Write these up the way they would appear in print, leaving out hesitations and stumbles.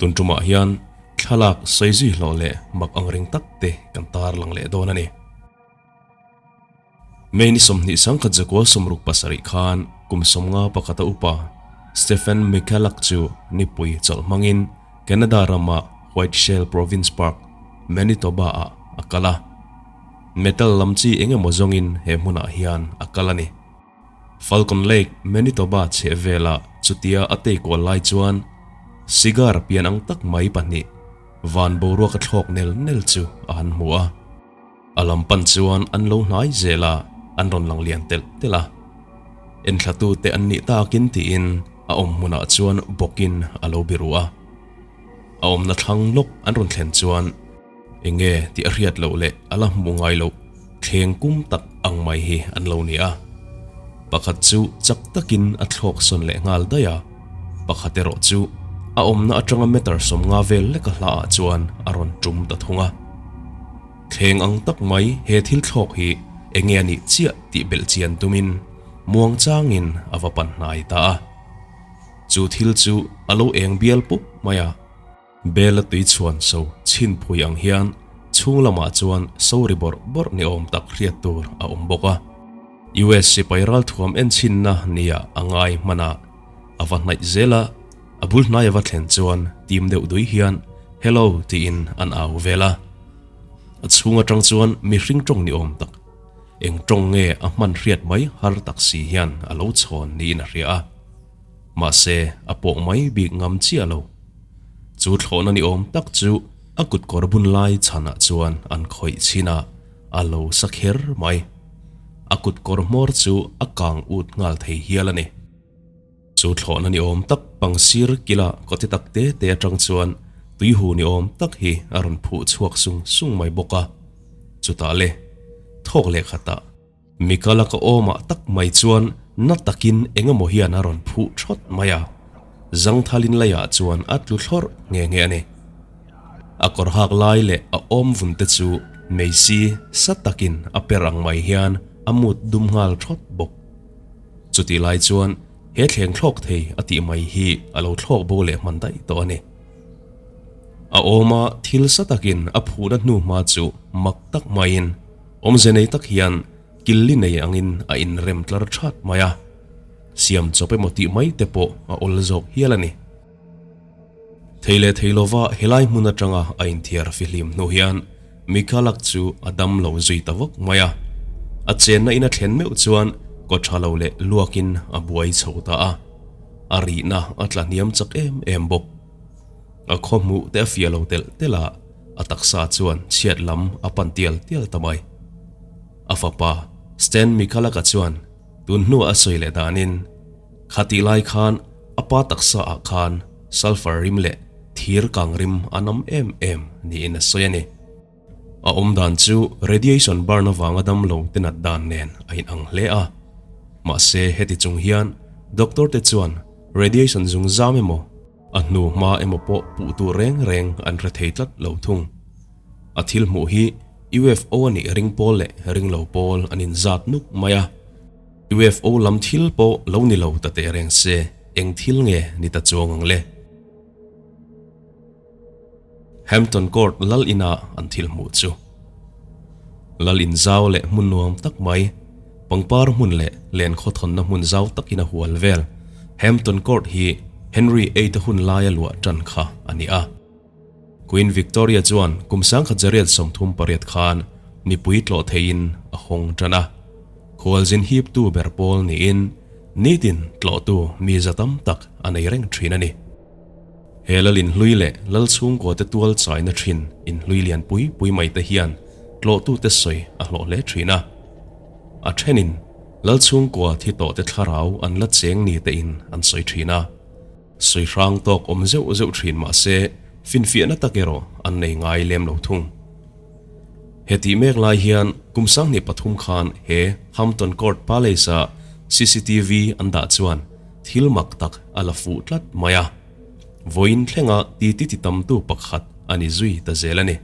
Tun tumah hian thlalak sawi zui hlawh leh mak angreng tak te kan tarlang leh dawn a ni. May ni 20 1967 khan kum 51 a upa Stephen Michalak chu nipui chawlh hmangin Canada rama Whiteshell Province Park, Manitoba ah a kal a. Metal lam chi eng emaw zawngin he hmunah hian a kal a ni. Falcon Lake, Manitoba chheh velah chutia a tei kual lai chuan cigar pian ang tak mai pahnih van boruak a thlawk nel nel chu a han hmu a. A lam pan chuan an lo hnai zel a, an rawn lang lian telh telh a. Enthlatute an nih takin tiin a awm hmunah chuan bawkin a lo biru a. A awmna thlang lawk an rawn thlen chuan eng nge tih a hriat loh leh a la hmuh ngai loh thleng kum tak ang mai hi an lo ni a. Pakhat chu chak takin a thlawk sawn leh nghal daih a, pakhat erawh chu a awmna atanga meter 50 vel leka hlaah chuan a rawn tum ta thung a. Thleng ang tak mai he thil thlawk hi eng nge a nih chiah tih belh chian tumin muang changin a va pan hnai ta a. Chu thil chu a lo eng bial pup mai a. Bela tui chhuan so chhin phui ang hian chhung lamah chuan so ri bawrh bawrh ni awm tak hriat tur a awm bawk a. US sipai ralthuam enchinna nia a ngai hman a, a va hnaih zel a, a bul hnai a va thlen chuan tim deuh dui hian Hello tiin an au vel a. A chhung atang chuan mihring tawng ni awm tak, eng tawng nge a hman hriat mai har tak si hian a lo chhawn niin a hria a. Mahse, a pawh mai bik ngam chiah lo. Chu thlawhna ni awm tak chu a kut kawr bun lai chhanah chuan an khawih chhin a, a lo sa kher mai. A kut kawr hmawr chu a kang ut nghal thei hial a ni. Chu thlawhna ni awm tak pangsir kila kawti tak te te atang chuan tuihu ni awm tak hi a rawn phuh chhuak sung sung mai bawk a. Chutah le, thawk leh khatah Mikala ka awmah tak mai chuan na takin eng emaw hian a rawn phuh thawt mai a, zangthalin leiah chuan a tlu thlawrh nghe nghe a ni. A kawr hak lai leh a awm vun te chu meisi sa takin a per ang mai hian a mut dum nghal thawt bawk. Chutih lai chuan he thleng thlawk thei a tih mai hi a lo thlawk bo leh hman daih tawh a ni. A awma thil sa takin a phuhna hnu hma chu mak tak maiin awmze nei tak hian killi nei angin a inrem tlar that mai a, siam chawp emaw tih mai te pawh a awl zawk hial a ni. Thei leh thei lova helai hmun atanga a inthiar fihlim hnu hian Mikhalak chu a dam lo zui ta vawk mai a. A chenna in a thlen meuh chuan kaw tha lo leh luakin a buai chho ta a. A rihna a tla hniam chak em em bawk. A khaw hmuh te a fiah lo telh telh a, a taksa chuan chhiat lam a pan tial tial ta mai. A fapa Stan Mikhalaka chuan tun hnuah a sawi leh danin, Khatih lai khan a pa taksa ah khan sulphur rim leh thir kang rim a nam em em niin a sawi a ni. A awm dan chu radiation burn avanga damlo te nat dan nen a inang hle a. Mahse heti chung hian doctor te chuan radiation zung zam emaw, a hnu hma emaw pawh puh tur reng reng an hre thei tlat lo thung. A thil hmuh hi UFO a nih ring pawl leh ring lo pawl an inzat nuk mai a. UFO lam thil pawh lo ni lo ta teh reng se, eng thil nge ni ta chuang ang le? Hampton Court lal ina an thil hmuh chu. Lal in zau leh hmun nuam tak mai, pangpar hmun leh len khawthawnna hmun zau takin a hual vel Hampton Court hi Henry VIII-a hun laia luah tan kha a ni a. Queen Victoria chuan kum 1938 khan mipui tlawh theihin a hawng tan a. Khualzin hiptu ber pawl niin nitin tlawhtu mi za tam tak a nei reng thin a ni. He lal inhlui leh lal chhungkua te tual chaina thin inhlui lian pui pui mai te hian tlawhtute sawi a hlawh hle thin a. A thenin lal chhungkua thi tawh te thlarau an la cheng ni tein an sawi thin a. Sawi hrang tawk awm zeuh zeuh thin mah se finfiahna tak erawh an nei ngai lem lo thung. Hetih mek lai hian kum 23 khan he Hampton Court Palace-a CCTV an dah chuan thil mak tak a la fuh tlat mai a. Vawiin thlenga titi ti tamtu pakhat a ni zui ta zel a ni.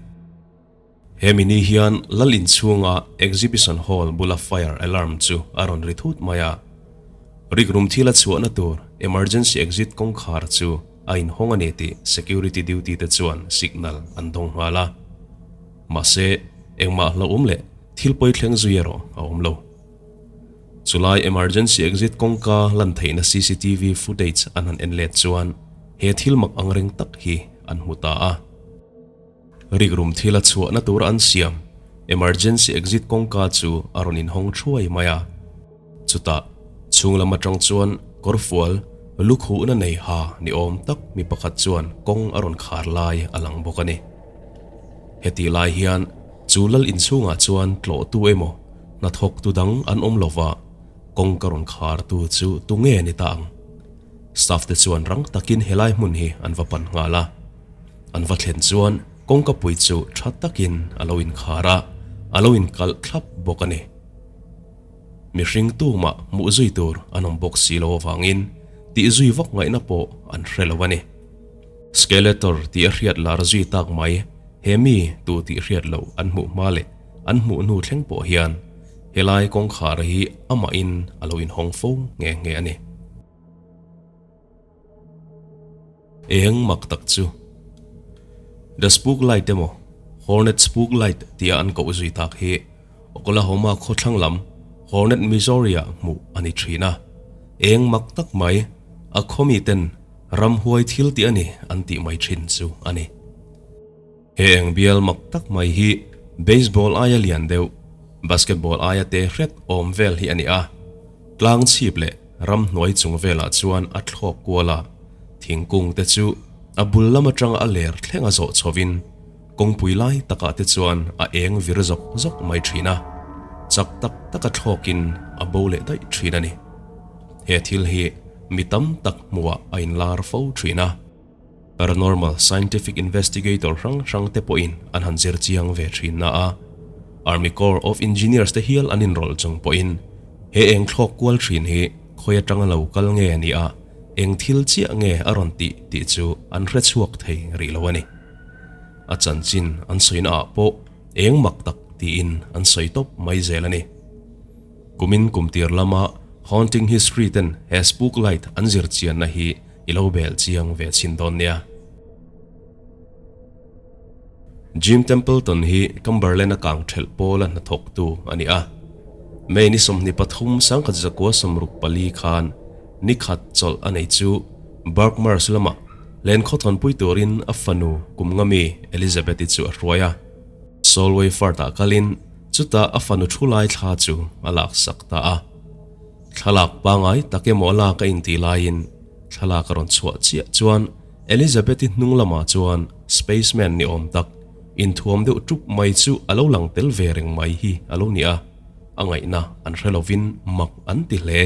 He mini hian lal inchhunga Exhibition Hall bula fire alarm chu a rawn ri thut mai a. Rikrum thil a chhuahna tur emergency exit kawngkhar chu. a inhawng a ni tih security duty te chuan signal an dawng nghal a. Mahse, engmah hlauhawm leh thil pawi thleng zui erawh a awm lo. Chulai emergency exit kawngka lan theihna cctv footage an han en let chuan he thil mak angreng tak hi an hmu ta a. Rikrum thil a chhuahna tur an siam emergency exit kawngka chu a rawn inhawng thuai mai a. Chutah, chhung lam atang chuan kawrfual lukhuhna nei ha ni awm tak mi pakhat chuan kawng a rawn khar lai a lang bawk a ni. Hetih lai hian chu lal inchhungah chuan tlawhtu emaw hnathawktu dang an awm lova, kawng ka rawn khartu chu tunge ni ta ang? Staff te chuan rang takin helai hmun hi an va pan nghal a. An va thlen chuan kawngkapui chu tha takin a lo inkhar a, a lo inkalh thlap bawk a ni. Mihring tumah hmuh zui tur an awm bawk si lo avangin tih zui vak ngaihna pawh an hre lo a ni. Skeletor tih a hriat lar zui tak mai he mi tu tih hriat loh an hmuh hma leh an hmuh hnu thleng pawh hian helai kawngkhar hi amahin a lo inhawng fo nghe nghe a ni. Eng mak tak chu. The Spook Light emaw Hornet Spook Light tia an koh zui tak hi Oklahoma khawthlang lam Hornet, Missouri-ah hmuh a ni thin a. Eng mak tak mai a khawmi ten ramhuai thil tih a ni an tih mai thin chu a ni. He eng bial mak tak mai hi baseball aia lian deuh, basketball aia te hret awm vel hi a ni a. Tlang chhip leh Ramhnuai chung velah chuan a thlawk kual a, thingkung te chu a bul lam atanga a ler thleng a zawh chhovin kawngpui lai takah te chuan a eng vir zawk zawk mai thin a, chak tak taka thlawkin a bo leh daih thin a ni. He thil hi mi tam tak hmuhah a inlar fo thin a. Paranormal scientific investigator hrang hrang te pawhin an han zir chiang ve thin na a, Army Corps of Engineers te hial an inrawlh chung pawhin he eng thlawk kual thin hi khawi atanga lo kal nge a nih a, eng thil chiah nge a rawn tih tih chu an hre chhuak thei rih lo a ni. A chanchin an sawina ah pawh eng mak tak tiin an sawi tawp mai zel a ni. Kumin kumtir lama Haunting History ten he spook light an zir chianna hi I lo bel chiang ve chhin dawn nia. Jim Templeton hi Cumberland-a kang thelh pawla hnathawktu a ni a. May ni 23 1964 khan ni khat chawlh a nei chu Berkmars lamah len khawthawnpui turin a fanu kum nga mi Elizabeth-i chu a hruai a. Solway Firth-ah kalin chutah a fanu thu lai thla chu a laksak ta a. Thlalak pangai tak emaw a lak a intih laiin thlalak a rawn chhuah chiah chuan Elizabeth-i hnung lamah chuan spaceman ni awm tak inthuam deuh ṭup mai chu a lo lang tel ve reng mai hi a lo ni a, a ngaihna an hre lovin mak an ti hle.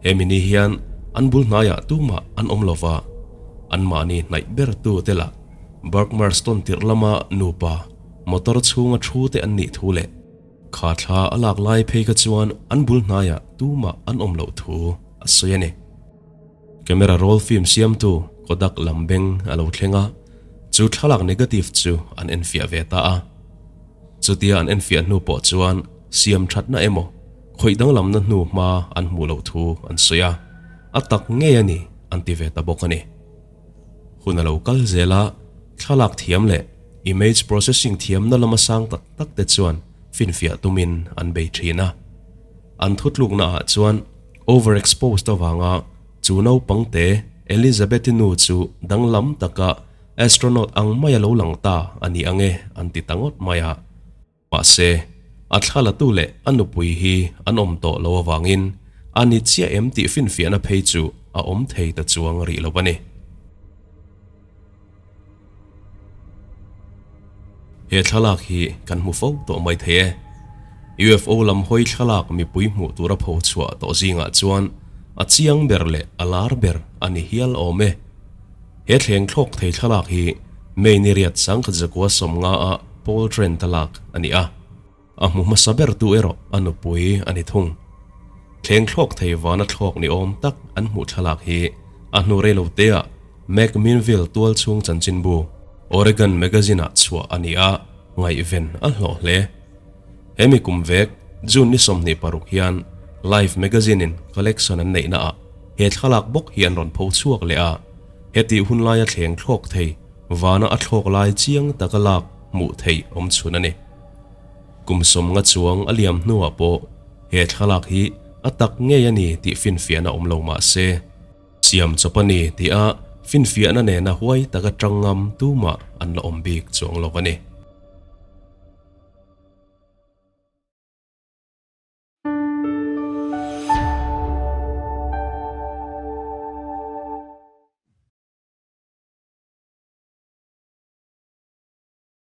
Hemi ni hian an bul hnaiah tumah an awm lova, anmahni hnaih ber tu te lah Berkmarston tirh lama nupa motor chhunga thu te an nih thu leh Kha thla a lak lai phei kha chuan an bul hnaiah tumah an awm loh thu a sawi a ni. Camera roll film siamtu Kodak lam beng a lo thleng a, chu thlalak negative chu an enfiah ve ta a. Chutia an enfiah hnu pawh chuan siam thatna emaw khawih danglamna hnu hma an hmuh loh thu an sawi a, a tak ngei a ni an ti ve ta bawk a ni. Hun a lo kal zel a, thlalak thiam leh image processing thiamna lama sang tak tak te chuan finfiah tumin an bei thin a. An thutlukna ah chuan overexposed avanga chu naupangte Elizabeth-i nu chu danglam taka astronaut ang mai a lo lang ta a ni ang e an ti ta ngawt mai a. Mahse, a thlalatu leh a nupui hi an awm tawh lo avangin a ni chiah em tih finfiahna phei chu a awm thei ta chuang rih lo a ni. He thlalak hi kan hmu fo tawh mai thei e. UFO lam hawi thlalak mipui hmuh tura pho chhuah tawh zingah chuan a chiang ber leh a lar ber a ni hial awm e. He thleng thlawk thei thlalak hi May ni riat 1950 a Paul Trent a lak a ni a, a hmu hmasa ber tu erawh a nupui a ni thung. Thleng thlawk thei vana thlawk ni awm tak an hmuh thlalak hi a hnu rei lo teah McMinnville tual chhung chanchinbu Oregon Magazine-ah chhuah a ni a, ngaihven a hlawh hle. Hemi kum vek June ni 26 hian Life Magazine-in collection an neihnaah he thlalak bawk hi an rawn pho chhuak leh a. Hetih hun laia thleng thlawk thei, vana a thlawk lai chiang taka lak hmuh theih awm chhun a ni. Kum sawmnga chuang a liam hnuah pawh he thlalak hi a tak ngei a ni tih finfiahna awm lo mah se, siam chawp a ni tih a finfiahna nena huai taka tangngam tumah an la awm bik chuang lo a ni.